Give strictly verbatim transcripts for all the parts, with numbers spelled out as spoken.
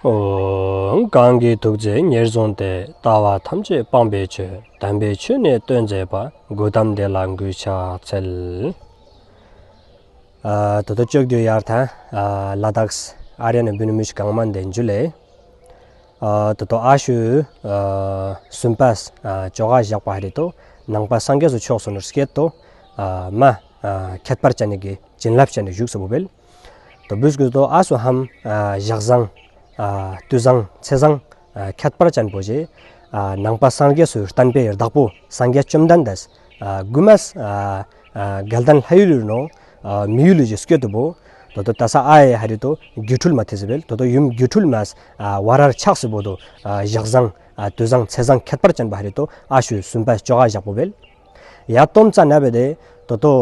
ཨོ། གང་གིས་ཐུགས་བརྩེ་ཉེར་བཟུང་སྟེ། ལྟ་བ་ཐམས་ཅད་སྤང་བའི་ཕྱིར། དམ་པའི་ཆོས་ནི་སྟོན་མཛད་པ། གཽ་ཏམ་དེ་ལ་གུས་ཕྱག་འཚལ། ཨ་ད་ལྟོ་ཅོག་དུས་ཡར་ཐང་ཨ་ལ་དྭགས་ཨཱརྱ་ནི་བུ་ནི་མི་ཤི་གང་མན་དེ་འཇུ་ལེ། ཨ་ད་ལྟོ་ཨ་ཞུ་ཨ་སུམ་པ་ཨ་བཅོ་ལྔ་བཞག་པ་ཧ་རི་ཏོ་ནང་པ་སངས་རྒྱས་སུ་ཕྱོགས་སོ་ནོར་སྐད་ཏོ་ཨ་མ་ཨ་ཁྱད་པར་ཅན་ནི་གི་བྱིན་རླབས་ཅན་ནི་བཞུགས་སུ་བོ་བེལ། ཏོ་བུས་གུ་ཏོ་ཨ་སུ་ཧམ་ཨ་ཞག་བཟང་ཨ་དུས་བཟང་ཚེས་བཟང་ཨ་ཁྱད་པར་ཅན་པོ་ཞེ་ཨ་ནང་པ་སངས་རྒྱས་སུ་བསྟན་པའི་བདག་པོ་སངས་རྒྱས་བཅོམ་ལྡན་འདས་ཨ་གུ་མས་ཨ་ཨ་དགའ་ལྡན་ལྷ་ཡུལ་ཡུལ་ནོ་ཨ་མི་ཡུལ་ལུ་ཞེ་སྐྱོད་དུ་བོ། ཏོ་ཏོ་ཏ་ས་ཨ་ཡེ་ཧ་རི་ཏོ་སྒྱུ་འཕྲུལ་མ་ཐེ་སི་བེལ། ཏོ་ཏོ་ཡུམ་སྒྱུ་འཕྲུལ་མས་ཨ་བར་བར་ཆགས་སི་བོ་ཏོ་ཨ་ཞག་བཟང་ཨ་དུས་བཟང་ཚེས་བཟང་ཁྱད་པར་ཅན་པ་ཧ་རི་ཏོ་ཨ་ཞུ་སུམ་པ་བཅོ་ལྔ་བཞག་པོ་བེལ། ཡ་ཏོམ་ཙ་ན་བེ་དེ་ཏོ་ཏོ་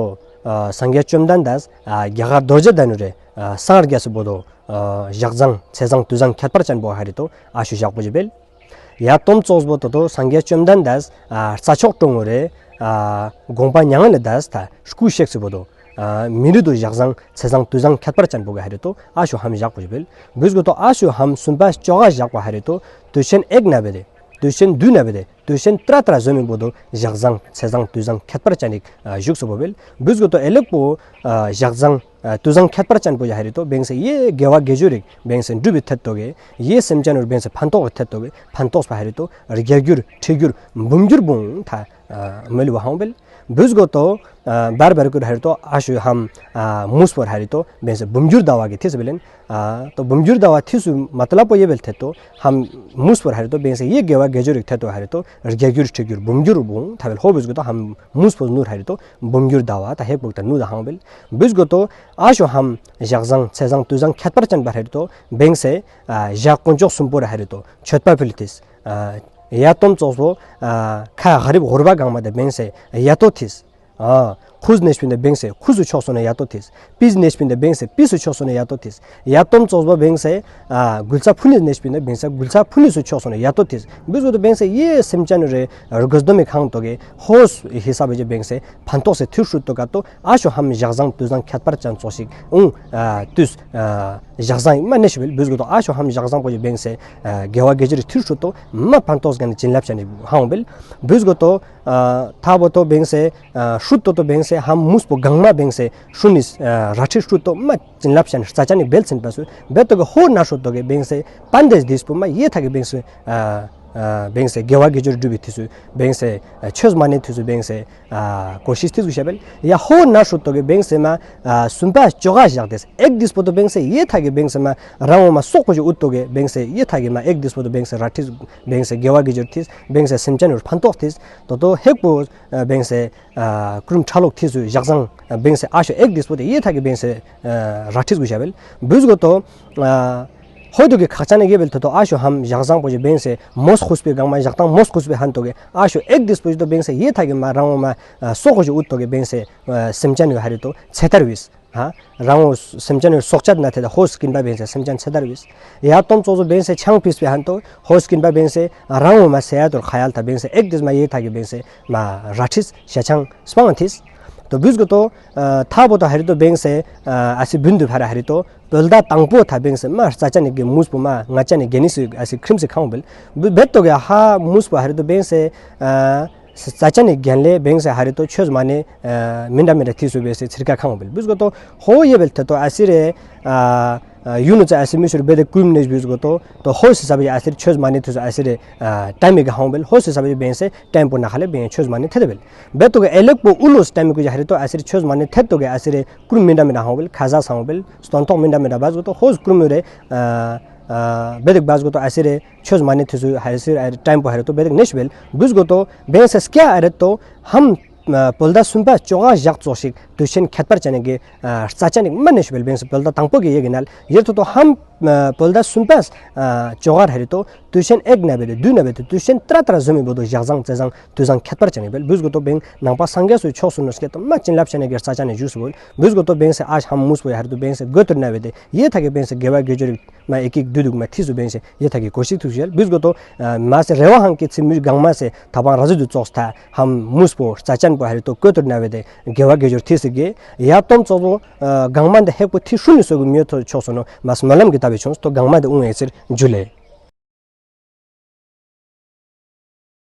ཨ་སངས་རྒྱས་བཅོམ་ལྡན་འདས་ཨ་རྒྱ་གར་རྡོ་རྗེ་གདན་རུ་རེ་ཨ་སངས་རྒྱས་སི་བོ་ཏོ་ཨ་ཞག་བཟང་ཚེས་བཟང་དུས་བཟང་ཁྱད་པར་ཅན་པོ་ཧ་རི་ཏོ་ཨ་ཞུ་བཞག་པོ་ཞེ་བེལ། ཡ་ཏོམ་ཙོགས་པོ་ཏོ་ཏོ་སངས་རྒྱས་བཅོམ་ལྡན་འདས་ཨ་རྩྭ་མཆོག་གྲོང་ངོ་རེ་ཨ་དགོངས་པ་མྱ་ངན་ལས་འདས་ཐ་སྐུ་གཤེགས་སི་བོ་ཏོ་ཨ་མི་རུ་ཏོ་ཞག་བཟང་ཚེས་བཟང་དུས་བཟང་ཁྱད་པར་ཅན་པོ་གི་ཧ་རི་ཏོ་ཨ་ཞུ་ཧམ་བཞག་པོ་ཞེ་བེལ། བུས་གུ་ཏོ་ཨ་ཞུ་ཧམ་སུམ་པ་བཅོ་ལྔ་བཞག་པ་ཧ་རི་ཏོ་དུས་ཆེན་ཨེག་ན་བེ་དེ་དུས་ཆེན་དུས་ན་བེ་དེ་དུས་ཆེན་ཏྲ་ཏྲ་ཟོ་མི་བོ་ཏོ་ཞག་བཟང་ཚེས་བཟང་དུས་བཟང་ཁྱད་པར་ཅན་ནི་ཨ་བཞུགས་སུ་བོ་བེལ། བུས་གུ་ཏོ་ཨེ་ལེག་པོ་ཨ་ཞག་བཟང་ཨ་དུས་བཟང་ཁྱད་པར་ཅན་པོ་ཡ་ཧ་རི་ཏོ་བེང་སེ་ཡེ་དགེ་བ་དགེ་སྦྱོར་རིག་བེང་སེ་འགྲུབ་པའི་ཐད་ཏོ་གེ་ཡེ་སེམས་ཅན་ནོར་བེང་སེ་ཕན་ཐོགས་ཀྱི་ཐད་ཏོ་གེ་ཕན་ཐོགས་པ་ཧ་རི་ཏོ་བརྒྱ་འགྱུར་ཁྲི་འགྱུར་འབུམ་འགྱུར་བུང་ཐ་ཨ་མེ་ལུ་བ་ཧང་བེལ། བུས་གུ་ཏོ་ཨ་བར་བར་ཀུར་ཧ་རི་ཏོ་ཨ་ཞུ་ཧམ་ཨ་མུས་པོར་ཧ་རི་ཏོ་བེང་སེ་འབུམ་འགྱུར་ཟླ་བ་གི་ཐེ་སི་བེ་ལེན། ཨ་ཏོ་འབུམ་འགྱུར་ཟླ་བ་ཐེ་སུ་མ་ཏ་ལ་པོ་ཡེ་བེལ་ཐད་ཏོ་ཧམ་མུས་པོར་ཧ་རི་ཏོ་བེང་སེ་ཡེ་དགེ་བ་དགེ་སྦྱོར་རིག་ཐད་ཏོ་ཧ་རི་ཏོ་བརྒྱ་འགྱུར་ཁྲི་འགྱུར་འབུམ་འགྱུར་བུང་ཐ་བེལ། ཧོ་བུས་གུ་ཏོ་ཧམ་མུས་པོ་ནུར་ཧ་རི་ཏོ་འབུམ་འགྱུར་ཟླ་བ་ཐ་ཧེག་བུག་ཏ་ནུ་ད་ཧང་བེལ། བུས་གུ་ཏོ་ཨ་ཞུ་ཧམ་ཞག་བཟང་ཚེས་བཟང་དུས་བཟང་ཁྱད་པར་ཅན་པ་ཧ་རི་ཏོ་བེང་སེ་ཨ་ཞག་དཀོན་མཆོག་གསུམ་པོར་ཧ་རི་ཏོ་མཆོད་པ་ཕུལ་ཐེ་སི། ཨ་ཡ་ཏོམ་ཙོགས་པོ་ཨ་ཁ་ག་རིབ་ཧོར་བ་གང་མ་དེ་བེང་སེ་ཡ་ཏོ་ཐེ་སི། ཨ་ཁུས་ནེ་སྤིན་དེ་བེང་སེ་ཁུས་སུ་ཕྱོགས་སོ་ནེ་ཡ་ཏོ་ཐེ་སི། པིས་ནེ་སྤིན་དེ་བེང་སེ་པིས་སུ་ཕྱོགས་སོ་ནེ་ཡ་ཏོ་ཐེ་སི། ཡ་ཏོམ་ཙོགས་པོ་བེང་སེ་ཨ་གུལ་ཚ་ཕུ་ནི་ནེ་སྤིན་དེ་བེང་སེ་གུལ་ཚ་ཕུ་ནི་སུ་ཕྱོགས་སོ་ནེ་ཡ་ཏོ་ཐེ་སི། བུས་གུ་ཏོ་བེང་སེ་ཡེ་སེམས་ཅན་རེ་རྒོས་དོ་མི་ཁང་ཏོ་གེ་ཧོས་ཧི་སབ་བེ་ཇེ་བེང་སེ་ཕན་ཐོགས་སེ་ཐུར་ཧྲུད་ཏོ་ག་ཏོ་ཨ་ཞུ་ཧམ་ཞག་བཟང་དུས་བཟང་ཁྱད་པར་ཅན་ཙོགས་ཤིག་ཨུང་ཨ་དུས་ཨ་ཞག་བཟང་མ་ནེ་ཤི་བེལ། བུས་གུ་ཏོ་ཨ་ཞུ་ཧམ་ཞག་བཟང་པོ་ཇེ་བེང་སེ་ཨ་དགེ་བ་དགེ་སྦྱོར་རིག་ཐུར་ཧྲུད་ཏོ་མ་ཕན་ཐོགས་གན་བྱིན་རླབས་ཅན་ནི་ཧང་བེལ། བུས་གུ་ཏོ་ཨ་ཐ་བོ་ཏོ་བེང་སེ་ཨ་ཧྲུད་ཏོ་ཏོ་བེང་སེ་ཧམ་མུས་པོ་གང་མ་བེང་སེ་ཧྲུ་ནི་ཨ་ར་ཁྲི་ཧྲུད་ཏོ་མ་བྱིན་རླབས་ཅན་རྩ་ཅན་ནི་བེལ་ཚིན་པ་སུ་བེ་ཏོ་གེ་ཧོ་ན་ཧྲུད་ཏོ་གེ་བེང་སེ་པན་དེ་དིས་པོ་མ་ཡེ་ཐ་གེ་བེང་སེ་ཨ་ཨ་བེང་སེ་དགེ་བ་དགེ་སྦྱོར་སྒྲུབ་པའི་དུས་སུ་བེང་སེ་ཨ་ཆོས་མ་ནེ་དུས་སུ་བེང་སེ་ཨ་ཀོ་ཤིས་ཐིས་གུ་ཤ་བེལ། ཡ་ཧོ་ན་ཧྲུད་ཏོ་གེ་བེང་སེ་མ་ཨ་སུམ་པ་བཅོ་ལྔ་ཞག་དེ་སི་ཨེག་དིས་པོ་ཏོ་བེང་སེ་ཡེ་ཐ་གེ་བེང་སེ་མ་རང་ངོ་མ་སོག་པོ་ཞིག་ཨུད་ཏོ་གེ་བེང་སེ་ཡེ་ཐ་གེ་མ་ཨེག་དིས་པོ་ཏོ་བེང་སེ་ར་ཁྲི་བེང་སེ་དགེ་བ་དགེ་སྦྱོར་ཐིས་བེང་སེ་སེམས་ཅན་ནོར་ཕན་ཐོགས་ཐིས་ཏོ་ཏོ་ཧེག་པོ་ཨ་བེང་སེ་ཨ་ཀྲུམ་ཁྲ་ལོག་ཐིས་སུ་ཞག་བཟང་ཨ་བེང་སེ་ཨ་ཞོ་ཨེག་དིས་པོ་ཏེ་ཡེ་ཐ་གེ་བེང་སེ་ཨ་ར་ཁྲིས་གུ་ཤ་བེལ། བུས་གུ་ཏོ་ཨ་ཧོ་ཏོ་གེ་ཁག་ཅན་ནི་གེ་བེལ་ཏོ་ཏོ་ཨ་ཞོ་ཧམ་ཞག་བཟང་པོ་ཞེ་བེང་སེ་མོས་ཁུས་པེ་གང་མ་ཞག་དང་མོས་ཁུས་པེ་ཧན་ཏོ་གེ་ཨ་ཞོ་ཨེག་དིས་པོ་ཞིག་ཏོ་བེང་སེ་ཡེ་ཐ་གེ་མ་རང་ངོ་མ་ཨ་སོག་པོ་ཞིག་ཨུད་ཏོ་གེ་བེང་སེ་ཨ་སེམས་ཅན་ནི་ཧ་རི་ཏོ་ཚེ་ཐར་བིས། ཧ། རང་ངོ་སེམས་ཅན་ནི་སྲོག་གཅད་ན་ཐད་ཧོས་ཀིན་པ་བེང་སེ་སེམས་ཅན་ཚེ་ཐར་བིས། ཡ་ཏོམ་ཙོགས་སུ་བེང་སེ་ཆང་པིས་པེ་ཧན་ཏོ་ཧོས་ཀིན་པ་བེང་སེ་རང་ངོ་མ་སེ་ཡ་ཏོར་ཁ་ཡལ་ཐ་བེང་སེ་ཨེག་དིས་མ་ཡེ་ཐ་གེ་བེང་སེ་མ་ར་ཁྲིས་ཤ་ཆང་སྤང་ཐིས། ཏོ་བུས་གུ་ཏོ་ཨ་ཐ་བོ་ཏོ་ཧ་རི་ཏོ་བེང་སེ་ཨ་ཨ་སི་བུན་དུ་ཕ་ར་ཧ་རི་ཏོ་བོལ་ད་དང་པོ་ཐ་བེང་སེ་མ་རྩ་ཅན་ནི་གེ་མུས་པོ་མ་ང་ཅན་ནི་གེ་ནི་སི་ཨ་སི་ཁྲིམ་སི་ཁང་བེལ། བུ་བེ་ཏོ་གེ་ཧ་མུས་པོ་ཧ་རི་ཏོ་བེང་སེ་ཨ་རྩ་ཅན་ནི་གེ་ལེ་བེང་སེ་ཧ་རི་ཏོ་ཆོས་མ་ནེ་ཨ་མི་འདྲ་མི་འདྲ་ཐིས་སུ་བེ་སེ་ཚིར་ཀ་ཁང་བེལ། བུས་གུ་ཏོ་ཧོ་ཡེ་བེལ་ཐད་ཏོ་ཨ་སི་རེ་ཨ་ཡུ་ནུ་ཙ་ཨ་སི་མི་ཤུར་བེ་དེ་ཀུམ་ནེ་བུས་གུ་ཏོ་ཏོ་ཧོ་སི་ས་བེ་ཨ་སི་རེ་ཆོས་མ་ནེ་ཐིས་སུ་ཨ་སི་རེ་ཨ་ཊའིམ་མི་ག་ཧང་བེལ། ཧོ་སི་ས་བེ་བེང་སེ་ཊའིམ་པོ་ན་ཁ་ལེ་བེང་ཆོས་མ་ནེ་ཐད་བེལ། བེ་ཏོ་གེ་ཨེ་ལེག་པོ་ཨུ་ལོ་སི་ཊའིམ་མི་གུ་ཡ་ཧ་རི་ཏོ་ཨ་སི་རེ་ཆོས་མ་ནེ་ཐད་ཏོ་གེ་ཨ་སི་རེ་ཀུམ་མི་འདྲ་མི་འདྲ་ཧང་བེལ། ཁ་ཟ་སང་བེལ། སྟོན་ཐོག་མི་འདྲ་མི་འདྲ་བས་གུ་ཏོ་ཧོས་ཀུམ་རེ་ཨ་ཨ་བེ་དེ་བས་གུ་ཏོ་ཨ་སི་རེ་ཆོས་མ་ནེ་ཐིས་སུ་ཧ་སི་ཨ་ཊའིམ་པོ་ཧ་རི་ཏོ་བེ་དེ་ནེ་ཤི་བེལ། བུས་གུ་ཏོ་བེང་སེ་སྐྱ་ཨ་རི་ཏོ་ཧམ་ཨ་བོལ་ད་སུམ་པ་བཅོ་ལྔ་ཞག་ཙོགས་ཤིག་དུས་ཆེན་ཁྱད་པར་ཅན་གི་ཨ་རྩ་ཅན་ནི་མ་ནེ་ཤི་བེལ། བེང་སེ་བོལ་ད་དང་པོ་གི་ཡེ་གི་ནལ་ཡེར་ཏོ་ཏོ་ཧམ་ཨ་བོལ་ད་སུམ་པ་ཨ་བཅོ་ལྔ་ཧ་རི་ཏོ་ དུས་ཆེན་ཨེག་ན་བེ་དེ་དུས་ན་བེ་དེ་དུས་ཆེན་ཏྲ་ཏྲ་ཟོ་མི་བོ་དོ་ཞག་བཟང་ཚེས་བཟང་དུས་བཟང་ཁྱད་པར་ཅན་ཡོད་པས། བུ་གོ་ཏོ་བེང་ནང་པ་སངས་རྒྱས་སུ་ཆོག་སུ་ནོ་སྐད་དོ་མ་ཅིན་ལབ་ཆ་ནེ་གེར་རྩ་ཆ་ནེ་ཞུ་སུ་བོ་བུ་གོ་ཏོ་བེང་སེ་ཨ་ཤམ་མུས་པོ་ཡ་ཧར་དུ་བེང་སེ་གོ་ཏུར་ན་བེ་དེ་ཡེ་ཐ་གེ་བེང་སེ་དགེ་བ་དགེ་སྦྱོར་མ་ཨེ་ཀིག་དུས་དུག་མ་ཐི་སུ་བེང་སེ་ཡེ་ཐ་གེ་གོ་ཤིག་ཐུག་ཞལ་བུ་གོ་ཏོ་མ་སེ་རེ་བ་ཧང་གི་ཚི་མུ་གང་མ་སེ་ཐ་བང་ར་ཟི་དུ་ཙོགས་ཐ་ཧམ་མུས་པོ་རྩ་ཆེན་པོ་ཧར་དུ་གོ་ཏུར་ན་བེ་དེ་དགེ་བ་དགེ་སྦྱོར་ཐི་སི་གེ་ཡ་ཏོམ་ཙོགས་ལོ་གང་མ་དེ་ཧེག་པོ་ཐི་ཧྲུ་ནི་སོ་གི་མི་ཐོ་ཆོག་སུ་ནོ་མ་སྨོན་ལམ་གི་ད་བེ་ཆུང་སུ་ཏོ་གང་མ་དེ་ཨུང་ཨེ་ཚིར་ཇུ་ལེ།